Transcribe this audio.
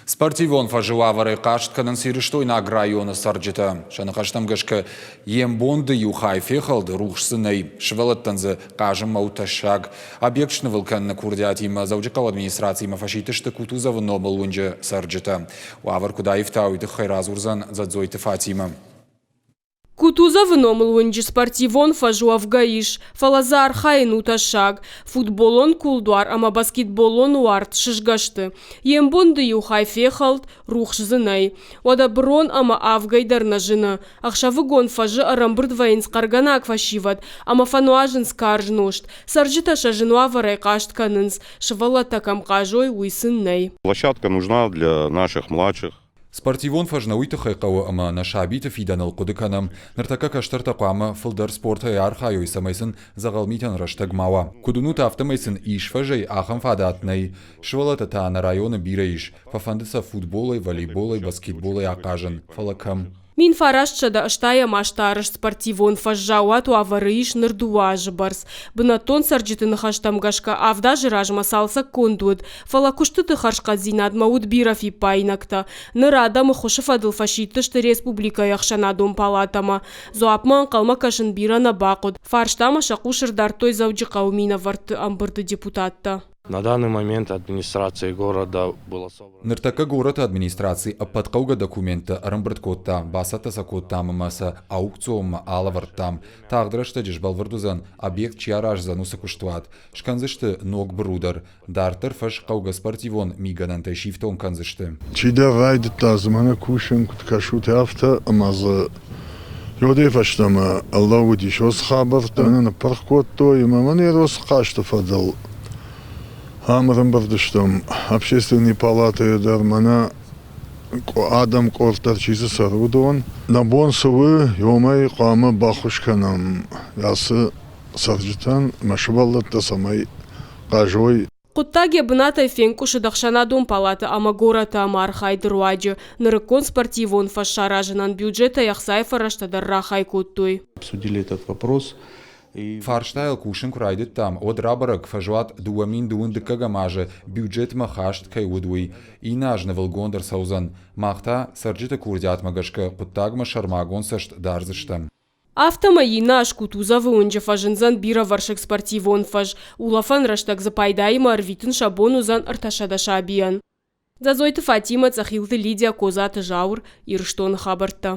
Спортивон фӕзы уавӕрӕй хъаст кӕнынц Ирыстойнаг районы цӕрджытӕ. Сӕ ныхӕстӕм гӕсгӕ, йе мбонды иу хай фехӕлд, рухс дзы нӕй, сывӕллӕттӕн дзы хъазынмӕ у тӕссаг. Объект снывыл кӕныны курдиатимӕ Дзӕуджыхъӕуы администрацимӕ фӕсидтысты Кутузовы номыл уынджы цӕрджытӕ. Уавӕр куыд аивта, уый тыххӕй радзурдзӕн Дзӕдзойты Фатимӕ. Кутузовы номыл уынджы спортивон фӕз уӕвгӕ ис, фӕлӕ дзы архайын у тӕссаг. Футболон кулдуар ӕмӕ баскетболон уарт сызгӕ сты. Йе мбонды иу хай фехӕлд, рухс дзы нӕй. Уӕдӕ бырон ӕмӕ авгӕй дӕр нӕ зыны. Ӕхсӕвыгон фӕзы ӕрӕмбырд вӕййынц хъӕргӕнаг фӕсивӕд ӕмӕ фӕнуазынц карз нозт. Цӕрджытӕ сӕ зын уавӕрӕй хъаст кӕнынц, сывӕллӕттӕ кӕм хъазой, уый сын нӕй. Площадка нужна для наших младших. Спортивон фӕз нӕ уый тыххӕй хъӕуы, ӕмӕ нӕ сабиты фидӕныл хъуыды кӕнӕм. Ныртӕккӕ кӕстӕртӕ хъуамӕ фылдӕр спортӕй архайой, цӕмӕй сын дзӕгъӕлмитӕн рӕстӕг ма уа. Куыд уынут, афтӕмӕй сын ис фӕзӕй ахӕм фадат нӕй. Сывӕллӕттӕ та нӕ районы бирӕ ис. Фӕфӕнды сӕ футболӕй, волейболӕй, баскетболӕй ахъазын, фӕлӕ кӕм? 1980 азты арӕзт спортивон фӕз заууат уавӕры ис ныр дыууӕ азы бӕрц. Бынӕттон цӕрджыты ныхӕстӕм гӕсгӕ авд азы размӕ цалцӕггонд уыд, фӕлӕ куыстыты хӕрзхъӕддзинадмӕ уыд бирӕ фиппаинӕгтӕ. Ныр адӕмы хуысы фӕдыл фӕсидтысты республикӕйы ӕхсӕнадон палатӕмӕ. Дзуапмӕ ӕнхъӕлмӕ кӕсын бирӕ нӕ бахъуыд. Фарстамӕ сӕ хъус ӕрдардтой Дзӕуджыхъӕуы минӕвӕртты ӕмбырды депутаттӕ. На данный момент администрацией города было собрано. Ныртӕккӕ горӕты администраци ӕппӕт хъӕугӕ документтӕ ӕрӕмбырд кодта, бацӕттӕ сӕ кодтам ӕмӕ сӕ аукционмӕ алӕвӕрдтам. Тагъд рӕстӕджы сбӕлвырд уыдзӕн, объект чи араздзӕн, уыцы куыстуат. Скӕндзысты ног быру дӕр. Дарддӕр фӕз хъӕугӕ спортивон мигӕнӕнтӕй сифтонг кӕндзысты. Чидӕр райдыдта дзы мӕнӕ кусын, куыд кӕсут, афтӕ, ӕмӕ дзы Йодӕй фӕстӕмӕ ӕрлӕууыдис уыцы хабӕрттӕ, ныппырх кодтой ӕмӕ мӕн Еросы хъазты фӕдыл ам ӕрӕмбырд стӕм общественный палатӕйы дӕр мӕнӕ адӕм къорд дӕр чи дзы цӕры, уыдон. Нӕ бон цы у, уымӕй хъуамӕ баххуыс кӕнӕм ацы цӕрджытӕн ӕмӕ сывӕллӕттӕ цӕмӕй хъазой. Хъуыддаг йӕ бынатӕй фенкъуысыд ӕхсӕнадон палатӕ ӕмӕ горӕты ӕмархайды руаджы. Нырыккон спортивон фӕз саразынӕн бюджетӕй ӕхцайы фӕрӕзтӕ дӕр рахай кодтой. Обсудили этот вопрос. Фарстайыл кусын куы райдыдтам, уӕд рабӕрӕг фӕзуат 2000 дыккӕгӕм азы бюджетмӕ хаст кӕй уыд, уый. Иннӕ аз нывылгонд ӕрцӕудзӕн. Мах та цӕрджыты курдиатмӕ гӕсгӕ хъуыддагмӕ сӕрмагонд цӕст дардзыстӕм. Афтӕмӕй иннӕ аз Кутузовы уынджы фӕзындзӕн бирӕвӕрсыг спортивон фӕз. Улӕфӕн рӕстӕг дзы пайдаимӕ ӕрвитын сӕ бон уыдзӕн 300 сабийӕн. Дзӕдзойты Фатимӕ, Цъӕхилты Лидия, Козаты Зауыр, Ирыстоны хабӕрттӕ.